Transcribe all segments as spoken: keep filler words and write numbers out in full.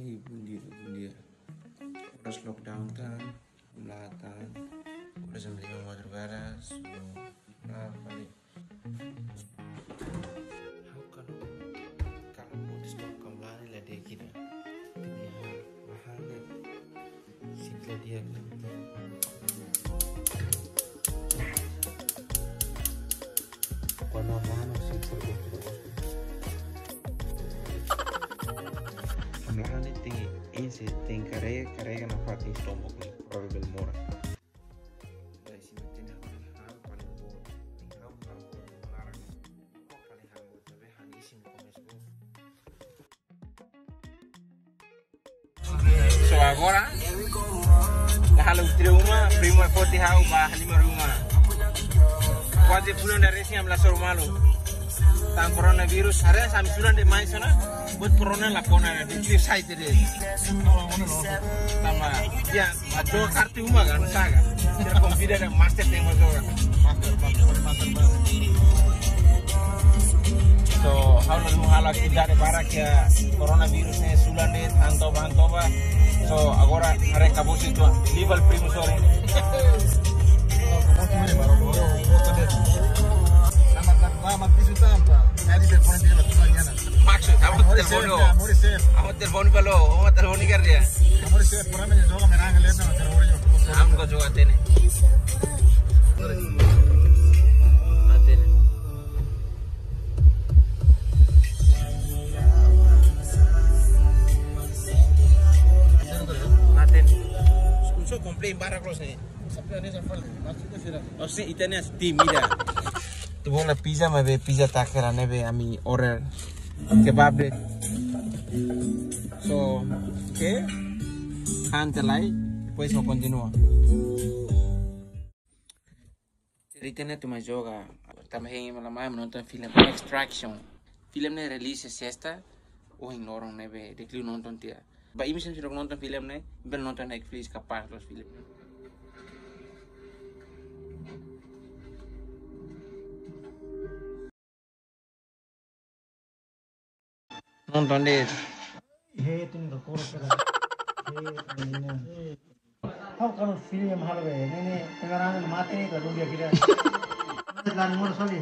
Ih, bom dia, bom dia. Oras lockdown tan, latan. Oras jam lima madrugada, so, ah, fali. Ha'u kan, kalau mau di stop kembali lah dia kira. Dia mahal deh. Sila dia. Kuandu manu sih pergi. Manu tenke enxe, tenke karrega, karrega nafatin tombok, probabel moras. Dari sini tenke hal paling bodoh, hal paling bodoh melarang. Kok kali hal bodoh, tapi hal isin komes bodoh. So agora, la halo tira uma, prima foti ha'u ba halimar ruma. Kuaze fulan ida resin ami la hasoru malu. Tan coronavirus, haree sami sulan de mai sana, buat corona la kona, de tira sai de. Tama, ya, atu kartu uma kan, saga. Tira konvida da master tem mais agora. So, ha'u la halo atividade barak iha coronavirus ne'e, sulan de'it, tanto ba, tanto ba. So, agora haree kabusi tua, libar primu sore. Maksud, ha'u telefone ba lo, ha'u telefone ba lo, ha'u telefone ba lo. Ha'u gosta joga tene. Tene. Tene. Só komplain barak loos ne'e. Oh, sin, ita-nia tim ida. Ita-boot pizza, maibé pizza takera ne'ebé ami order kebab de'it. So, oke. Han tiha lai, depois vamos kontinua. Cerita ne'e atu mai joga. Tanba hein ema la mai, nonton filme Extraction. Filme ne'e release sesta, ohin loron ne'ebé dekliu nonton tiha. Ba imi sira ne'ebé nonton filme ne'e, bele nonton Netflix kapás loos filme ne'e. Nonton de'it. He, tin dokor kira. He, tin. Ha'u kan filme halo be, ne'e ne'e, pengarang mate ne'e, kalau dia kira. Lan mor soli.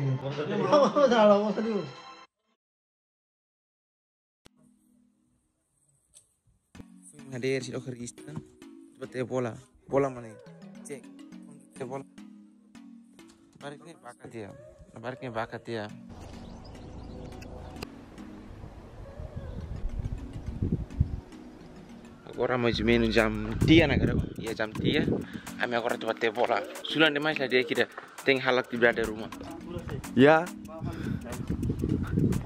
Salah, mor soli. Hadeer, sira oke, register. Bate bola. Bola mana? Cek. Bate bola. Barak ne'e bakat ya. Barak ne'e bakat ya. Agora mais ou menos jam tiga na, agora. Ya, jam tiga. Ami agora atu bate bola. Sulan demais la dia kira. Tenke halo atividade ruma. Ya.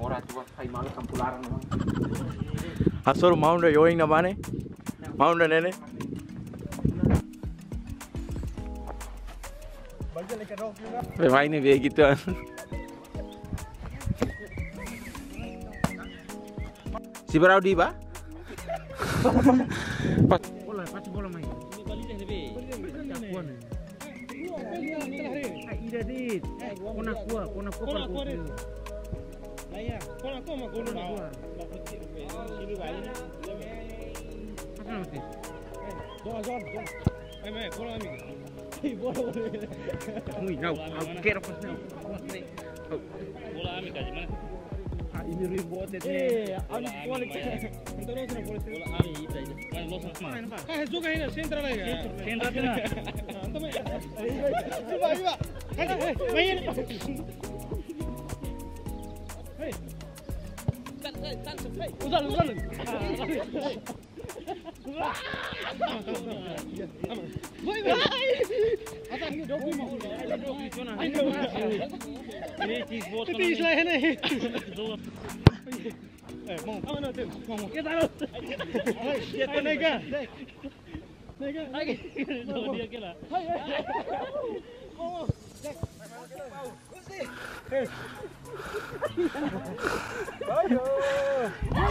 Ora tua sai malu kampularan. Hasoru maun da yoing na mane? Maun da nene? Be mai ne'e be gitu. Si berau di ba? Pas. Bola, pas bola mai. Ini balik deh, be. Kuan. Ai, ida de'it. Kona kua, kona kua. Kona kua, kua de'it. Lah ya, kona kua mah gol. Kona kua. Sini balik. Apa nama sih? Dua, dua, dua. Ai, mai, bola ami. Bola, bola. Ui, nau, au kero pas nau. Bola ami kaji mana? Ah, ini ribut ya. Eh, ami bola. Entar terus na bola. Bola ami ita ita. Mana los mas. Ah, joga ainda, central aí. Central, central. Entar mai. Iba, iba. Hai, hai, mai. Hey. Usal, usal.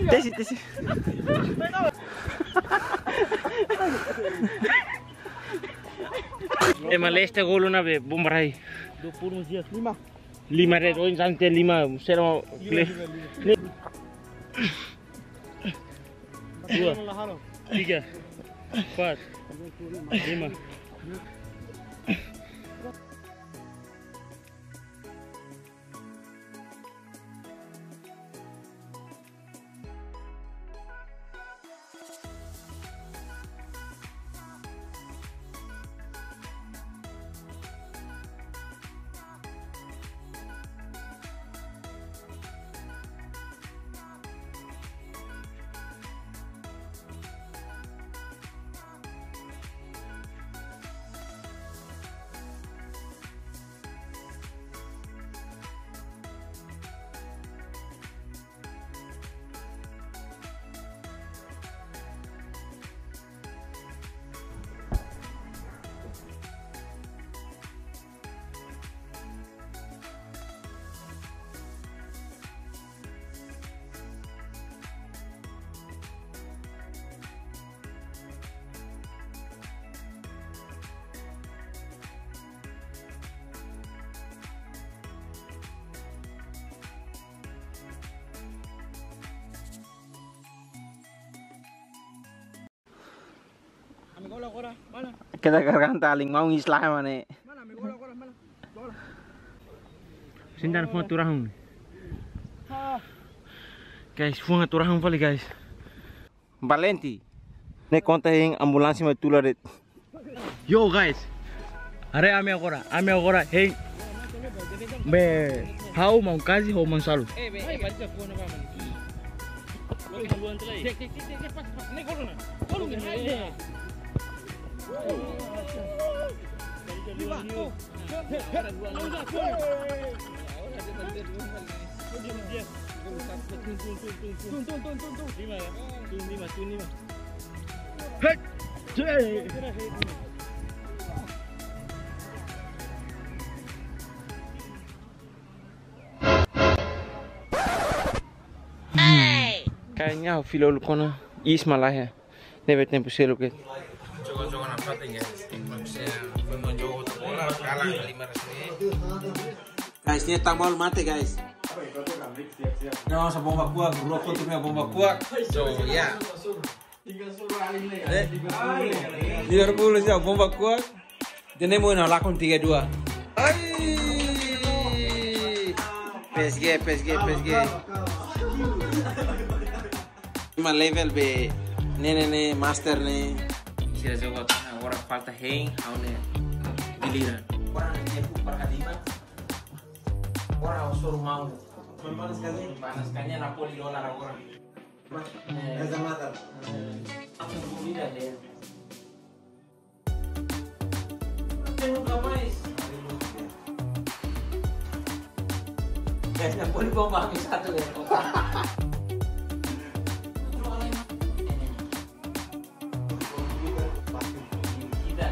Tesi, tesi. Ema lesta golu na be, bombarai. Dua puluh dias, lima. Lima red, oh, insan te lima, sero, kle. Lima, lima, lima. Dua, tiga, empat, lima. Amigo, la hora, mana? Kita garganta alin mau ngislah mana? Mana, amigo, la hora, mana? Bola. Sintan fó turahun. Ah. Guys, fó turahun fali, guys. Valente. Ne'e konta hein ambulánsia mai tula de'it. Yo, guys. Haree ami agora, ami agora hein. Be, ha'u maun Kazi ho maun Salu. Lima, ya. Tun, lima, tun, lima. Hei! Kayaknya filo lukona is malah ya. Ne'ebé tempu seluk ke. Joga-joga na fatin, guys. Maksudnya, foi mau jogo bola, kalah kali lima rasanya. Guys, ne'e tambal mate, guys. Ne'e mós bomba kuak, rua kontra ne'e bomba kuak. So, ya. Eh, Liverpool ya, bomba kuak. Tenemos una lakon tiga dua. Ai! P S G, P S G, P S G. Ima level be, ne'e, ne'e, ne'e, master ne'e. Sira joga tan, agora falta hein, ha'u ne'e giliran. Agora ne'e tempu para kadima. Agora ha'u soru maun. Panas kanya Napoli dolar agora. Eh, eh, aku comida de. Nunca mais. Guys, Napoli bomba ke satu ya. Kita.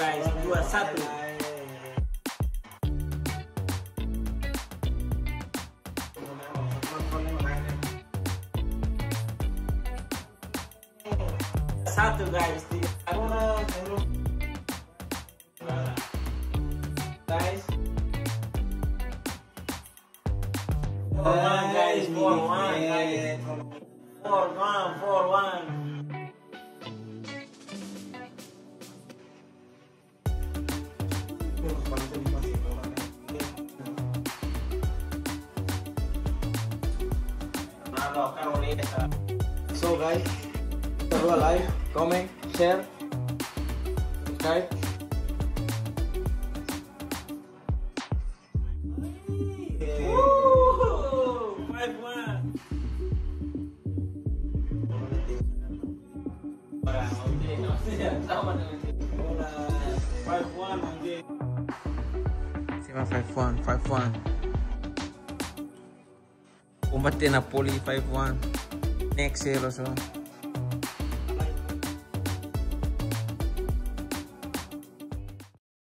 Guys, dua satu. Satu, guys, tiga satu. Guys. Four one, guys, four one, guys. Four one, four one. So guys, jangan lupa like, comment, share, subscribe. Woo! Five one. Five one, anjing. Sima five one, five one. Combate Napoli five one. Next zero so.